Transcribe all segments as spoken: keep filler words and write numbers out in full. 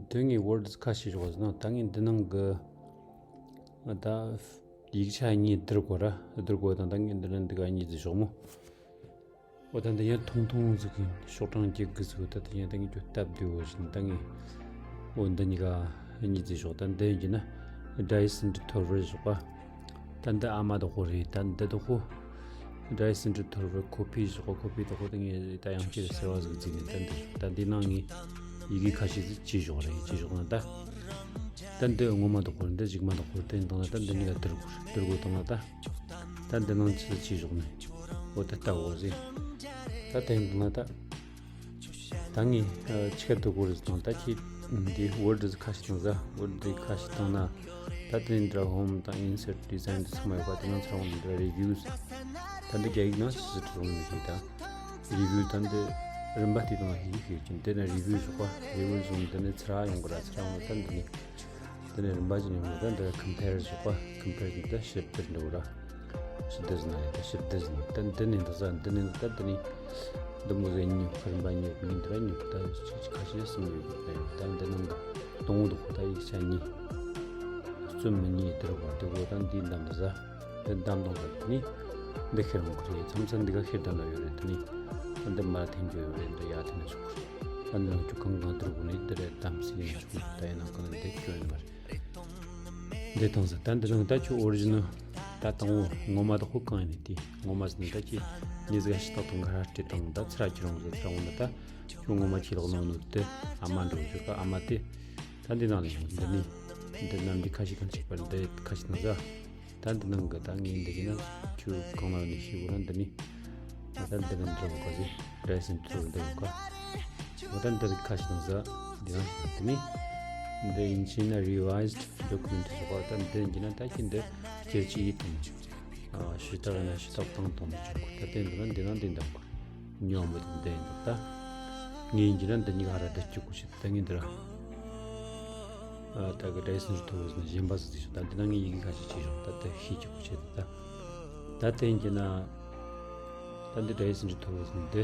དེ་ངས་ཝར་ཌི་ཁ་ཤས་ཞོག་ཟེར་ན། ད་ངས་འདི་ནང་གི་ད་ཡིག་ཆ་གཉིས་བསྡུར་དགོས་ར། བསྡུར་དགོས་དང་། ད་ངས་འདི་ནང་འདི་ག་གཉིས་ཟིག་ཞོག་མོ། འོ་ད་འདི་ཡང་ཐུང་ཐུང་ཟིག་གི་ཤོག་གྲངས་བརྒྱད་དགུ་ཟིག་ད་དེ་ཡང་ད་ངས་ཁྱོད་སྟབས་བདེ་བོ་ཞིག་ད་ངས་འོ་འདི་གཉིས་ཀ་གཉིས་ཟིག་ཞོག་ད་འདི་ཡིན་གྱི་ན་སྒྲ་ཡི་སིན་ཏྲི་ཐོར་བར་ཞོག་པ། ད་འདི་ཨ་མ་དོ་ཁོ་རེད། ད་འདི་དོ་ཁོ་སྒྲ་ཡི་སིན་ཏྲི་ཐོར་བར་ཁོ་པི་ཞོག་པ། ཁོ་པི་དོ་ཁོ་ད་ངས་ད་ཡང་ཁྱེད་ཟེར་བ་ཟིག་བརྩིས་ནས། ད་འདི་ད་འདི་ནང་ངས་ཡི་གེ་ཁ་ཤས་ཟིག་བྲིས་ཞོག་རེད། བྲིས་ཞོག་ན་ད། ད་འདི་ངོ་མ་དོ་ཁོ་རེད། འདི་གཞུག་མ་དོ་ཁོ་རེད། དེ་ཡིན་དང་ན་ད་འདི་གཉིས་ལ་བསྡུར་དགོས་རེད། བསྡུར་དགོས་དང་ན་ད། ད་འདི་ནང་ཆི་ཆི་ཞོག་ནས། འོ་ད་ལྟ་འོ་ཟེར། ད་དེ་ཡིན་ན་ད། ད་ངས་ཨ་ཆི་ག་འདུག་གོ་རེད་དང་། ད་ཁྱེད་འདི་ཝར་ཌི་ཁ་ཤས་དང་ཟ། ཝར་ཌི་ཁ་ཤས་དང་ན། ད་དེ་འདྲ་ཧོམ་དང་ཨིན་སར་ཌི་ཛའིན་དེ་ཚང་མ་ཡོད་པ། དེ་ནང་ཚང་མ་འདི་རེ་བིའུ་ཟེར། ད་འདི་རྒྱ་ཡིག་ནང་ཆི་ཟེར་བྲིས་ཡོང་མི་ཤེས་ད། རེ་བིའུ་ད་འདི་རིམ་པ་དེ་དང་ཧི་ཧི་ཤེས་ཀྱི་འདི་ནས་རེ་བིའུ་ཞོག་པ། རེ་བིའུ་བཟུང་འདི་ནས་ཚུར་ཡོང་གི་ར། ཚུར་ཡོང་གི་ད་འདི་ནས། དེ་ནས་རིམ་པ་ཅན་ཡོང་ན་ད་འདི་ཁམ་པེར་ཞོག་པ། ཁམ་པེར་ནི་ད་ཞིབ་བསྡུར་འདྲ་བོ་ར། ཞིབ་བསྡུར་ཟེར་ན་ཡང་ད་ཞིབ་བསྡུར་ཟེར་ན་ད་འདི་ནས་འདི་ཟ། འདི་ནས་ད་འདི་ནས་འདི་མོ་ཟེར་ཉོ། རིམ་པ་ཉོ་མིན་འདི་ར་ཉོ། ད་ཁ་ཤས་གསུམ་ཡོད་པ་ད་ཡོད། ད་འདི་ནང་གི་དང་པོ་དོ་ཁོ་ད་ཡིག་ཆ་གཉིས་རྩོམ་མི་གཉིས་བསྡུར་བ་འདི་གོ་ད་འདི་འདམ་འདི་ཟ། འདི་འདམ་དང་ད་འདི་ནས་འདི་ཁྱེར་འོང་གི་རེད། མཚམས་མཚམས་འདི་ག་ཁྱེར་འདམ་ལ་ཡོད་རེད། འདི་ནས་འདི་མར་འཐེན་རྒྱུ་ཡོད་རེད། འདི་ཡར་འཐེན་ན་ཆོག་གི་རེད། ཨ་ནི་ནང་ཆུ་གང་གང་བསྡུར་དགོས་ནས་འདི་རེད། དམ་སྲི་ཡིན་ཆོག་ད་ཡིན་ན་གང་འདི་སྐྱོན་ཡོད་པ་རེད། འདི་དང་ཟེར། ད་འདི་རང་ད་ཁྱོད་ཨོ་རི་ཇི་ནལ་ད་དང་པོ་ངོ་མ་དོ་ཁོ་གང་ཡིན་ནི་དེ། ངོ་མ་ཟེར་ན་ད་ཁྱེད་ཉིས་ཀ་ཤི་ཏག་དང་ག་ར་སྤྲད་དང་ད་ཚུར་ཁྱེར་འོང་ཟེར། ཚུར་འོང་ན་ད་ཁྱོད་ངོ་མ་ཁྱེད་ལོག་ནང་ནོ་དེ་ཨ་མ་འགྲོ་ཞོག་ག་ཨ་མ་དེ། ད་འདི་ནང་ལ་ཡོང་འདི་ནི་འདི་ནམ་འདི་ཁ་ཤས་གང་ཆགས་པ་འདི་ཁ་ཤས་ནང་ཟ། ད་འདི་ནང་གི་ད་ངས་འདི་གི་ན་ཁྱོད་གང་ལ་ནི་ཤེས་གོ་ར། འདི་ནི་ད་འདི་ནི་འདི་རུ་ག་ཟེ་རེ་སིན་ཚུར་འདི་རུ་ག་འོ་ད་འདི་རིགས་ཁ་ཤས་ནང་ཟ། འདི་ནང་ཞིག་འདི་ནི་འདི་ཡིན་ཕྱིན་ན་རི་ཝའི་ཛི་ཌི་ཌོ་ཀུ་མེན་ཊི་ཞོག་པ། ད་འདི་ཡིན་ན་ད་ཁྱེད་འདི་སྐྱེལ་ཅི་ཡིད་དང་ཞུ་དག་ན་ཞུ་དག་བཏང་བཏང་ནས་ཆོག་གོ་ད་དེ་འདི་ན་འདི་ནང་འདི་འདམ་གོ་ཉོ་མི་འདི་འདི་ཡིན་ད། ངས་ཡིན་གྱི་ན་འདི་གཉིས་ཀ་ར་འདི་སྐྱུག་གོ་ཞིག་ད་ངས་འདི་ར། ཨ་ད་གི་སྒྲ་ཡི་སིན་ཏྲི་ཐོར་བར་ཟེར་ན་གཞན་པ་ཟིག་ཟིག་ཞིག་ད་འདི་ན་ངས་ཡི་གེ་ཁ་ཤས་ཅིག་ཞོག་ད་ད་ཤེས་ཀྱི་གོ་ཆེ་ད། ད་དེ་ཡིན་གྱི་ན་ད་འདི་སྒྲ་ཡི་སིན་ཏྲི་ཐོར་བར་ཟེར་ན་འདི་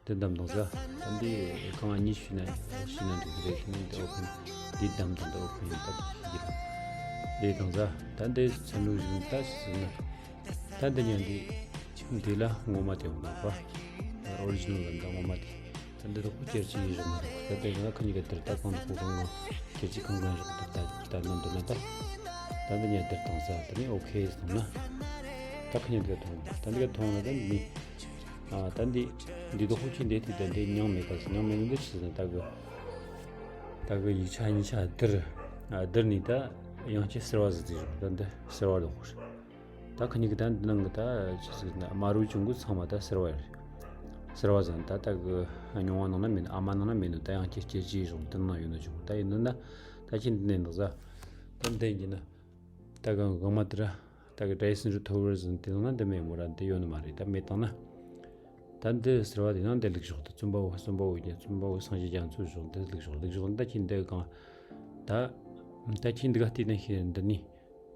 འདི་འདམ་དང་ཟ། ད་འདི་གང་ཨ་གཉིས་ཞུས་ན་ཞུས་ན་འགྲིག་གི་རེད། དེ་ནས་འདི་ཨོ་ཕན་འདི་འདམ་དང་འདི་ཨོ་ཕན་ཡིན་ད་ཤེས་ཀྱི་རེད། འདི་དང་ཟ། ད་འདི་ཚན་རིག་གཞུང་ད་ཟེར་ན། ད་འདི་ཉན་འདི། འདི་ལ་ངོ་མ་དེ་ཡོང་ནོ་པ། ཨོ་རི་ཇི་ནལ་ལ་འདི་ངོ་མ་དེ། ད་འདི་དོ་ཁོ་སྐྱེལ་ཅི་ཡིན་ཞོག་མ་རེད། ད་དེ་ང་ཁ་ཉིན་ག་དེར་ད་གང་དུ་ཁོ་གང་ང་སྐྱེལ་ཅི་གང་གང་ཞོག་ད་ད་ད་ནམ་འདི་ན་ད། ད་འདི་ཉན་དེར་དང་ས་དེ་ནི་ཨོ་ཁེ་ཟེར་ན། ད་ཁ་ཉིན་འདི་ག་ཐོང་ད་འདི་ག་ཐོང་ན་ད་འདི་ནི། ཨ་ད་འདི། འདི་དོ་ཁོ་ཁྱི་འདི་དེ་ད་འདི་མྱང་མེད་ག་ཟེར། མྱང་མེད་ནི་འདི་ཆི་ཟེར་ད་གི། ད་གི་ཡིག་ཆ་གཉིས་ཆ་བསྡུར། ཨ་བསྡུར་ནི་ད་ཡང་ཁྱི་སེར་བ་ཟིག་ཟིག་ཞོག་ད་འདི་སེར་བ་དོ་ཁོ་རེད། ད་ཁ་ཉིན་གི་ད་འདི་ནང་གི་ད་ཆི་ཟིག་ན་དམར་བོའི་ཆུང་གུ་ཚང་མ་ད་སེར་བ་རེད། སེར་བ་ཟེར་ན་ད་ད་གི་མྱོང་བ་ནང་ན་མེད་ནོ། ཨ་མ་ནང་ན་མེད་ནོ། ད་ཡང་ཁྱེད་སྐྱེལ་ཅི་ཡིན་ཞོག་འདི་ནང་ཡོད་ནོ་ཆུང་གུ་ད་ཡིན་ནོ་ན། ད་ཁྱེད་འདི་ནས་འདུག་ཟ། ད་འདི་ཡིན་གྱི་ན། ད་གང་གང་མ་དེ་ར། ད་གི་སྒྲ་ཡི་སིན་ཏྲི་ཐོར་བར་ཟེར་ན་དེ་ནང་ན་འདི་མེད་མོ་ར། འདི་ཡོད་ནི་མ་རེད། ད་མེད་དང་ན། ད་འདི་ཟེར་བ་དེ་ནང་འདི་ལུགས་ཞོག་ད་བཙུན་པ་བོ་བཙུན་པ་བོ་ཡིན་བཙུན་པ་བོ་སངས་རྒྱས་རྒྱ་མཚོ་ཞོག་འདི་ལུགས་ཞོག་ལུགས་ཞོག་ད་ཁྱེད་འདི་གང་། ད། ད་ཁྱེད་འདི་ག་བལྟས་ན་ཤེས་འདི་ནི།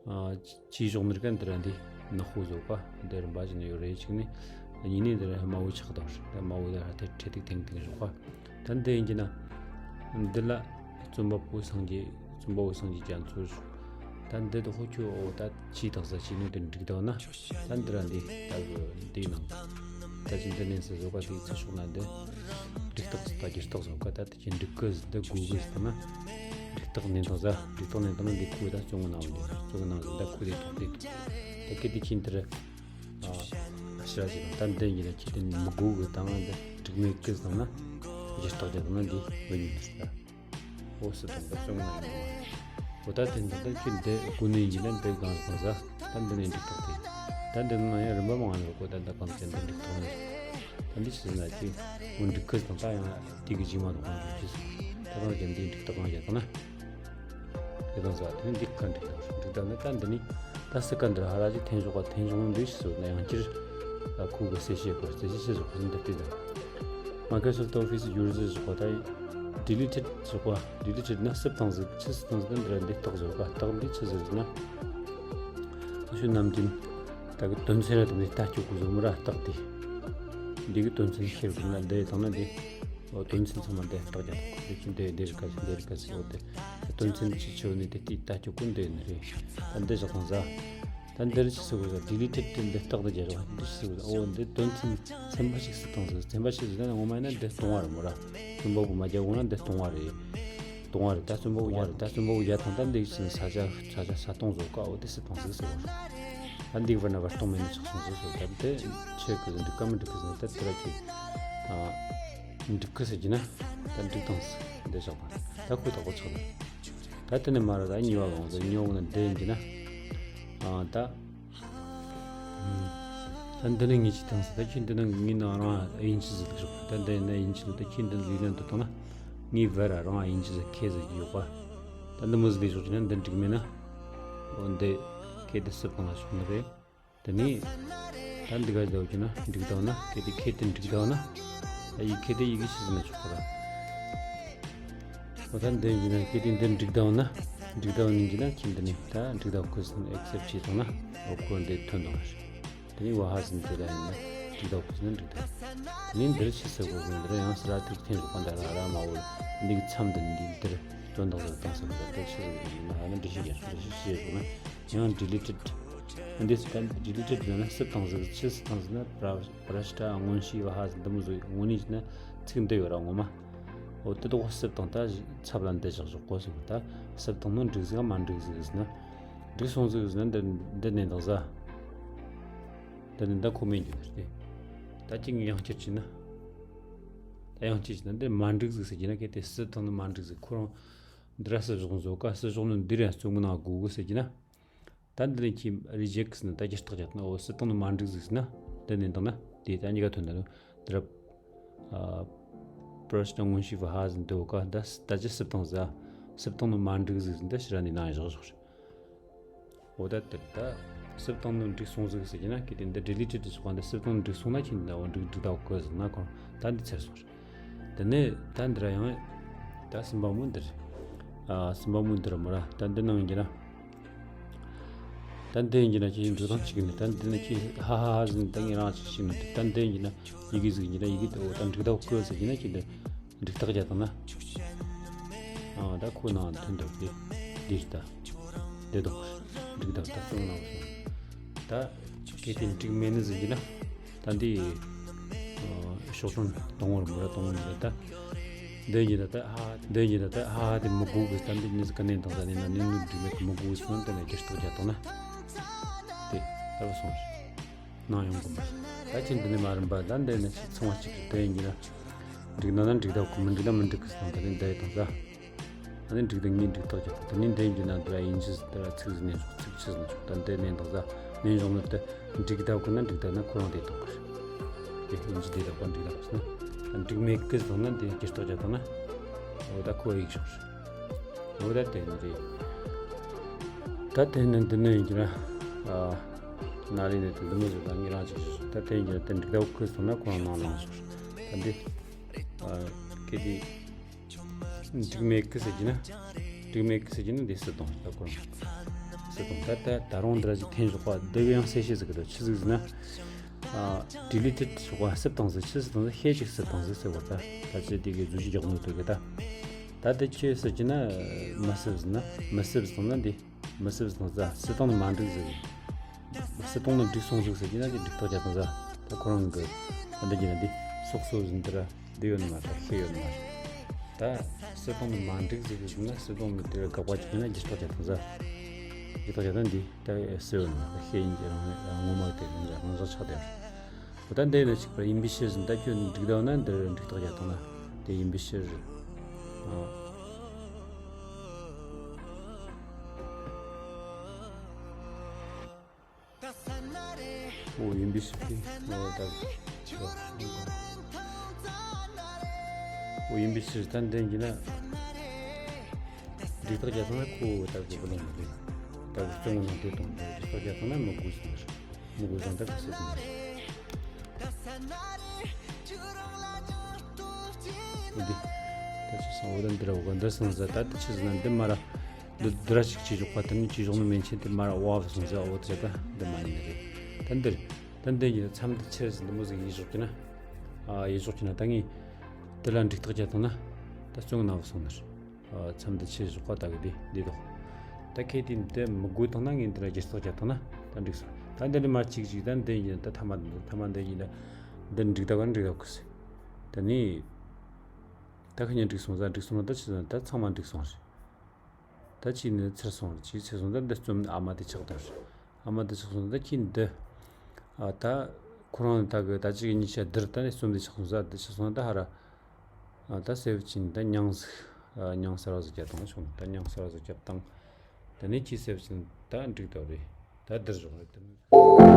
ཨ་ཅི་ཞོག་ནི་ར་ག་འདི་ར་འདི་ནག་པོ་བཟོ་ག་འདི་རིམ་པ་ཞིག་ནི་ཡོད་རེད། གཅིག་ནི། གཉིས་ནི་འདི་ར་དམར་བོ་ཆགས་དང་། ད་དམར་བོ་ད་ར་དེ་འཕྲེད་ཐིག་ཐིང་ཐིང་ཞོག་ག་ད་འདི་ཡིན་གྱི་ན། འདི་ལ། བཙུན་པ་བོ་སངས་རྒྱས། བཙུན་པ་བོ་སངས་རྒྱས་རྒྱ་མཚོ་ཞོག་ད་འདི་དོ་ཁོ་ཁྱོད་ཨོ་ད་ཅི་དག་ས་ཅི་ནི་དེ་འགྲིག་དང་ན། ད་འདི་ར་འདི་ད་གི་འདི་ནང་། ད་ཅི་འདི་ནས་སུ་བཟོ་ག་དེ་ཚེ་ཤོག་ན་འདི། འགྲིག་རྟགས་ད་འགྱུར་རྟགས་བཟོ་ག་ད་དེ་ཅི་འགྲིག་གི་འདི་དགོས་གི་ཟེར་ན། འགྲིག་རྟགས་ནས་དང་ཟ། འགྲིག་རྟགས་ནས་དང་ན་འདི་ཁུ་ད་བཙོང་གི་ནང་འདི་བཙོང་གི་ནང་འདི་ད་ཁུ་དེ་ཐོག་དེ་ཐོག་ད་སྐད་དེ་ཁྱིན་དེར། ཨ་ཤི་ར་ཅིག་ད་འདི་ཡིན་ན་ཁྱི་དེ་མི་དགོས་གི་ད་ང་འདི་འགྲིག་མེད་གི་ཟེར་ན། འགྱུར་རྟགས་དེ་དང་ན་འདི་བུ་ཉིད་ཟེར་ད། འོ་སི་དང་ད་བཙོང་གི་ནང་འདི། འོ་ད་དེ་འདི་ད་ཁྱི་འདི་དགོས་ནས་ཡིན་ན་འདི་གང་ཟེར་ན་ཟ། ད་འདི་ནས་འགྲིག་རྟགས་དེ། ད་འདི་ནང་ཡང་རིམ་པ་མང་ཡོད་གོ་ད་འདི་གང་ཅན་འདི་འགྲིག་རྟགས་ནས། ད་འདི་ཆི་ཟེར་ན་ཅི། འོ་འགྲིག་གི་དང་ད་ཡང་དེ་གི་རྗེས་མ་དང་གང་འགྲིག་ཅི་ཟེར། ད་གང་ཅན་འདི་འགྲིག་རྟགས་གང་བྱ་དང་ན། དེ་དང་ཟ་དེ་ནི་འགྲིག་ག་འགྲིག་དང་འགྲིག་ད་ནི་ད་འདི་ནི། ད་སི་ཀ་འདིར་ཧ་ར་ཅི་འཐེན་ཞོག་ག་འཐེན་ཞོག་འདི་ཆི་ཟེར་ན་ཡང་སྤྱིར། ཁུ་གི་གསལ་བཤད་གོ་གསལ་བཤད་ཆི་ཟེར་གོ་འདི་ལྟ་དང་། Microsoft Office user ཟེར་གོ་ད། deleted ཟེར་གོ deleted ན་སིབ་བཏང་ཟིག་ཆི་སིབ་བཏང་ཟིག་འདི་ར་འདི་རྟགས་ཟེར་ག་རྟགས་འདི་ཆི་ཟེར་ཟེར་ན། ཨ་ཤུ་ནམ་རྒྱུན། ད་གི་དོན་ཚན་ར་དེ་འདི་ལྟ་སྐྱོ་གི་བཟོ་མི་ར་རྟགས་འདི། འདི་གི་དོན་ཚན་ཤེར་དགོས་ན་འདི་དང་ན་འདི། འོ་དོན་ཚན་ཚང་མ་འདི་རྟགས་རྒྱག་དགོས། འདི་ཁྱོད་འདི་འདི་རིགས་ག་ཞིག་འདི་རིགས་ག་ཞིག་འོ་དེ་དོན་ཚན་ཆེ་ཆེ་བ་ནི་དེ་དེ་ལྟ་རྒྱུ་ཀུན་འདི་ནི་རེད། ད་འདི་བཞག་དང་ཟ། ད་འདིར་ཆི་ཟེར་དགོས་ཟ། ཌི་ལི་ཊེཌ་དེ་འདི་རྟགས་དང་རྒྱག་རོགས། འདི་ཆི་ཟེར་དགོས་ཟ། འོ་འདི་དོན་ཚན་ཚན་པ་ཞིག་སུ་བཏང་ཟིག། ཚན་པ་ཞིག་ཟིག་ན་ངོ་མ་ཡིན་ན་འདི་སྟོང་བ་རེད་མོ་ར། རྩོམ་པ་པོ་མ་རྒྱག་འོང་ན་འདི་སྟོང་བ་རེད། སྟོང་བ་རེད། ད་རྩོམ་པ་པོ་རྒྱག་རེད། ད་རྩོམ་པ་པོ་རྒྱག་དང་ད་འདི་ཡིག་ཚང་ས་ཆ་ས་ཆ་ས་སྟོང་བཟོ་ཀ་འོ་དེ་སུ་བཏང་ཟིག་ཟེར་བ། ད་འདི་བར་ན་བར་སྟོང་མེད་ནི་ཆགས་སོང་ཟིག་ཟེར། ད་འདི་ཆེ་གི་འདི་ཀ་མི་འགྲིག་གི་ཟེར། ད་དེ་ར་གི་ཨ། འགྲིག་གི་ཟེར་གྱི་ན་ད་འགྲིག་དང་ཟེར། འདི་བཞག་པ་ད་ཁོ་ཐག་པོ་ཆགས་ལ། ད་དེ་ནས་མ་ར་ད་གཉིས་པ་ལོངས་ཟེར། གཉིས་པ་ན་འདི་ཡིན་གྱི་ན་ཨ་ད་ད་འདི་ནས་ངས་ཅི་བཏང་ཟེར། ད་ཁྱེད་འདི་ནང་གི་ངའི་ནང་རང་དབྱིན་ཇི་ཟེར་གི་ཞོག། ད་འདི་ཡིན་ན་དབྱིན་ཇི་ལ། ད་ཁྱེད་འདི་ལུས་ལན་དུ་བཏང་ན་ངའི་བར་རང་དབྱིན་ཇི་ཟེར་ཁེ་ཟེར་གྱི་ཡོད་པ། ད་འདི་མོ་ཟིག་ལས་ཞོག་གྱི་ན་འདི་འགྲིག་མེད་ན། འོ་འདི་ཁེ་འདི་སུ་བཏང་ན་ཆོག་ནི་རེད། དེ་ནས་ད་འདི་ག་ཟླ་བ་ཅིག་ན་འགྲིག་ཟླ་བ་ན་གལ་ཏེ་ཁེ་དེ་འགྲིག་ཟླ་བ་ན། ད་ཡི་ཁེ་དེ་ཡི་གེ་ཤི་ཟིན་ན་ཆོག་གི་ར། འོ་ད་འདི་ཡིན་ན་གལ་ཏེ་འདི་འགྲིག་ཟླ་བ་ན། འགྲིག་ཟླ་བ་ནི་ཡིན་ན་ཁྱེད་འདི་ནས་ད་འགྲིག་ཟླ་བ་ཁོ་སུན་ཨེག་སེབ་བྱས་སོང་ན་འོ་ཁོ་འདི་ཐོན་དང་རེད། དེ་ནས་བ་ཧ་སུན་དེ་ད་ཡིན་ན་འགྲིག་ཟླ་བ་ཁོ་སུན་འགྲིག་ཟླ་བ། དེ་ནས་འདིར་ཤི་ཟེར་དགོས་གི་འདིར་ཡང་སི་ར་ཐིག་འཐེན་རོགས་པ་འདི་ར་ར་མ་འོ་འདི་གི་མཚམས་འདི་འདི་འདིར་དོན་དག་ཟེར་བཏང་ཟེར་བ་འདི་ཤི་ཟེར་གི་ཡིན་ན་ཧ་ན་འདི་ཤི་རྒྱ་ཤི་རྒྱ་ཤི་ཤི་ཡོད་ན། ཡང་ཌི་ལི་ཊེཌ། འདི་སུ་ད་ཌི་ལི་ཊེཌ་ཡོད་ན་སུ་བཏང་ཟིག་ཆི་སུ་བཏང་ཟིག་ན་པྲ་པྲ་ཤྲ་མངོན་ཤེས་བ་ཧ་ཟིག་འདི་མོ་ཟིག་དངོས་གནས་ཀྱི་ན་ཚིག་འདི་ཡོད་ར་ངོ་མ། འོ་དེ་དག་སུ་བཏང་ད་ཚབ་ལ་འདི་བཞག་བཞག་གོ་ཟིག་ད་སུ་བཏང་ན་འགྲིག་ཟིག་མ་འགྲིག་ཟིག་ཟིན་ན། འགྲིག་སོང་ཟིག་ཟིན་ན་འདི་འདི་ནས་འདང་ཟ། འདི་ནས་འདི་ཁོ་མེད་འགྱུར་ཏེ། ད་ཅིག་ཡང་བསྐྱར་བྱས་ན། ད་ཡང་བསྐྱར་བྱས་ན་འདི་མ་འགྲིག་ཟིག་ཟེར་གྱི་ན་གལ་ཏེ་སུ་བཏང་ན་མ་འགྲིག་ཟིག་ཁོ་རང་འདི་ར་སུ་བཞག་བཟོ་ཀ་སུ་བཞག་ན་འདི་ར་རྩོམ་གི་ནང་དགོས་གི་ཟེར་གྱི་ན། ད་འདི་ནས་ཁྱེད་རི་ཇེག་ཟེར་ན་ད་ཀྱི་རྟགས་རྒྱག་ན་འོ་སུ་བཏང་ན་མ་འགྲིག་ཟིག་ཟེར་ན་འདི་ནས་འདང་ན་དེ་ད་གཉིས་ཀ་ཐོན་ད་ནོ་འདི་ར། པྲ་ཤྲ་མངོན་ཤེས་བ་ཧ་ཟིན་འདི་འོ་ཀ་ད་ད་ཅི་སུ་བཏང་ཟ། སུ་བཏང་ན་མ་འགྲིག་ཟིག་ཟེར་ན་ད་ཕྱི་ར་ནས་ནང་བཞག་བཞག་རེད། འོ་ད་དེར་ད་སུ་བཏང་ན་འགྲིག་སོང་ཟིག་ཟེར་གྱི་ན་གལ་ཏེ་འདི་ཌི་ལི་ཊེཌ་ཟེར་བ་འདི་སུ་བཏང་ན་འགྲིག་སོང་ན་ཁྱེད་འདི་འོ་འགྲིག་འགྲིག་ད་འོ་ཀ་ཟེར་ན་ཁོ་ད་འདི་ཚར་སོང་རེད། དེ་ནས་ད་འདི་ར་ཡང་ད་གསུམ་པ་མོ་འདིར། ཨ་གསུམ་པ་མོ་འདིར་མོ་ར་ད་འདི་ནང་གི་ན། ད་འདི་ཡིན་གྱི་ན་ཁྱེད་འགྲོ་སྟངས་གཅིག་ནི་ད་འདི་ནི་ཁྱེད་ཧ་ཧ་ཧ་ཟིན་ད་ངས་རང་གཅིག་ཤེས་ནི་འདུག་ད་འདི་ཡིན་གྱི་ན་ཡི་གེ་ཟིག་ཡིན་གྱི་ན་ཡི་གེ་དེ་འོ་ད་འགྲིག་ད་ཀོ་ཟིག་ཡིན་ན་ཁྱེད་འདི་འགྲིག་ཐག་རྒྱག་དང་ན། ཨ་ད་ཁོ་ནང་ཐོན་འདུག་དེ་འདིར་ད་འདི་དང་འགྲིག་ད་ད་ཙོང་ནང་སོང་། ད་གལ་ཏེ་འགྲིག་མེད་ནི་ཟིག་ཡིན་ན། ད་འདི་ཨ་ཤོག་གྲངས་དང་པོར་མོ་ར་དང་པོ་ཡིན་ད། འདི་ཡིན་ད་ད་ཧ་འདི་ཡིན་ད་ད་ཧ་ཧ་དེ་མི་དགོས་གི་ད་འདི་ནི་ཟིག་ག་ནས་དང་ད་ནི་ན་ནི་ནི་འགྲིག་མེད་གི་མི་དགོས་གི་སོང་དེ་ནས་རྒྱུ་རྟགས་རྒྱག་དང་ན། དེ་ལྟ་བུ་སོང་རེད། ནང་ཡོང་གི་མ་རེད། ད་ཁྱེད་འདི་ནི་མ་རིམ་པ་ད་འདི་ནི་ཚང་བ་གཅིག་རེད། དེ་ཡིན་གྱི་ན་འགྲིག་ན་ན་འགྲིག་ད་གི་མི་འགྲིག་ན་མི་འགྲིག་གི་སོང་ད་ནི་འདི་ཡི་དང་ད། ཨ་ནི་འགྲིག་དང་ངས་འགྲིག་རྟགས་རྒྱག་དང་ནི་འདི་ཡིན་གྱི་ན་འདི་ལ་ཡིན་གྱི་འདི་ལ་ཚིག་ཟིན་ནས་ཆོག་ཚིག་ཆི་ཟིན་ཆོག་ད་འདི་ནས་འདང་ཟ་ནས་འཇོག་ནི་དེ་འགྲིག་ད་གི་ན་འགྲིག་ད་ན་ཁོ་རང་དེ་དང་གི་རེད། དེ་ཡིན་གྱི་འདི་ལ་པ་འགྲིག་ད་གི་ཟེར་ན་ད་འགྲིག་མེད་གི་ཟེར་ན་འདི་རྒྱུ་རྟགས་རྒྱག་དང་ན་འོ་ད་ཁོ་ཡིག་ཆོག་རེད། འོ་ད་དེ་ནི་རེད། ད་དེ་ནི་འདི་ནི་ཡིན་གྱི་ན་ཨ་ན་རེ་ནི་དེ་འདི་མོ་ཟེར་ད་ངས་རང་ཅིག་ཞུ་ད་དེ་ཡིན་གྱི་ན་དེ་འགྲིག་ད་གི་ཟེར་ན་ཁོ་རང་ནང་ལངས་ཆོག་རེད། ད་འདི་ཨ་གལ་ཏེ། འགྲིག་མེད་གི་ཟེར་གྱི་ན། འགྲིག་མེད་གི་ཟེར་གྱི་ན་འདི་སུ་དང་ད་གོ་རང་། སུ་དང་ད་ད་ད་རུང་འདི་ར་ཅིག་འཐེན་ཞོག་པ་འདི་གི་ཡང་གསལ་བཤད་ཟིག་གི་ད་ཆི་ཟིག་ཟེར་ན། ཨ་ཌི་ལི་ཊེཌ་ཞོག་པ་སུ་བཏང་ཟིག་ཆི་སུ་བཏང་ཟིག་ཤེས་ཅིག་སུ་བཏང་ཟིག་ཟེར་བ་ད་ད་ཅི་དེ་གི་བཟོ་ཞིག་རྒྱག་མི་འདུག་གི་ད། ད་དེ་ཁྱོད་ཟེར་གྱི་ན་མི་སུ་ཟེར་ན་མི་སུ་བཏང་ན་འདི། མི་སེར་དང་ཟ་སྲིད་ཏང་ནི་མ་འགྲིག་ཟིག་སྲིད་ཏང་ནི་འགྲིག་སོང་ཟིག་ཟེར་གྱི་ན་ཅིག་འགྲིག་ཐག་བཅད་དང་ཟ། ད་ཁོ་རང་གི་ཨ་འདི་གྱི་ན་འདི་སོག་སོ་ཟིན་དེ་ར་འདི་ཡོད་ནི་མ་རེད། ད་ཤེས་ཡོད་ནི་མ་རེད། ད་སྲིད་ཏང་ནི་མ་འགྲིག་ཟིག་ཟེར་ན་སྲིད་ཏང་ནི་དེ་ར་དགག་པ་བྱེད་ན་འགྲིག་ཐག་བཅད་དང་ཟ། འགྲིག་ཐག་བཅད་ན་འདི་ད་སེ་ཡོད་ནི་མ་རེད། ཤེས་ཡིན་གྱི་རང་ངོ་མ་དེ་རང་རང་བཞག་ཆགས་དེ་ར། ད་འདི་ནི་གཅིག་པར་ཡིན་པའི་ཕྱིར་ཟིན། ད་ཁྱོད་འགྲིག་ད་ན་འདིར་འགྲིག་ཐག་བཅད་དང་ན་དེ་ཡིན་པའི་ཕྱིར། ཨ། འོ་ཡིན་པའི་ཕྱིར་དེ་འོ་ད། འོ་ཡིན་པའི་ཕྱིར་ད་འདི་ཡིན་ན། འགྲིག་ཐག་བཅད་དང་ན་ཁོ་ད་གི་བུ་ལོན་མི་དགོས། ད་གི་བཙོང་ནང་དེ་དང་འགྲིག་ཐག་བཅད་དང་ན་མི་དགོས་ཟིན་རེད། མི་དགོས་ཟིན་ད་གི་སྲིད་དང་། འོ་འདི། ད་ཆི་སང་འོ་ད་འདི་ར་འོ་ག་འདི་སང་ཟ། ད་འདི་ཆི་ཟིན་ན་འདི་མ་ར། འདི་འདི་ར་ཅིག་ཅི་ཞོག་པ་དེ་ནི་ཅི་ཞོག་ནི་མན་ཆད་དེ་མ་ར་འོ་བ་སང་ཟ། འོ་དེ་ད་འདི་མ་ཡིན་ནི་རེད། ད་འདིར། ད་འདི་ཡིན་མཚམས་འདི་ཆི་ཟིན་འདི་མོ་ཟིག་ཡིན་ཞོག་གི་ན། ཨ་ཡིན་ཞོག་གི་ན་ད་ངས། དེ་ལ་འགྲིག་རྟགས་བརྒྱབ་བཏང་ན་ད་རྩོམ་ནང་བུད་སོང་ནི་རེད། ཨ། མཚམས་འདི་ཕྱེ་བཞག་ག་ད་གི་དེ་འདི་དོ། ད་ཁེ་དེ་འདི་མི་དགོས་བཏང་ན་ངས་འདི་ལ་སྒྱུར་རྟགས་བརྒྱབ་བཏང་ན་ད་འགྲིག་སོང་། ད་འདི་ནས་མར་གཅིག་གཅིག་ད་འདི་ཡིན་ན་ད་ཐ་མ་འདི་ཐ་མ་འདི་ཡིན་ན་འདི་འགྲིག་ད་ག་འགྲིག་ད་གི་ཟེར། ད་ནི་ད་ཁ་ཉན་འགྲིག་སོང་ཟ། འགྲིག་སོང་ན་ད་ཆི་ཟ། ད་ཚང་མ་འགྲིག་སོང་རེད། ད་ཁྱེད་ནི་ཚར་སོང་རེད། ཁྱེད་ཚར་སོང་ད་འདི་རྩོམ་ཨ་མ་དེ་ཆགས་བཏང་རེད། ཨ་མ་དེ་ཆགས་སོང་ད་ཁྱེད་འདི། ཨ། ད་ཁོ་རང་ད་གི་ད་ཅིག་གཉིས་ཆ་བསྡུར་ད་ནི་རྩོམ་དེ་ཆགས་སོང་ཟ། འདི་ཆགས་སོང་ད་ཧ་ར། ཨ། ད་སེ་བ་ཅིག་ད་མྱང་ཟིག་ཨ། མྱང་གསར་བ་ཟིག་བརྒྱབ་བཏང་བྱུང་། ད་མྱང་གསར་བ་ཟིག་བརྒྱབ་བཏང་། ད་ནི་ཁྱེད་སེ་བ་ཅིག་ད་འགྲིག་ད་རེད། ད་བསྡུར་བཞག་རེད་ད།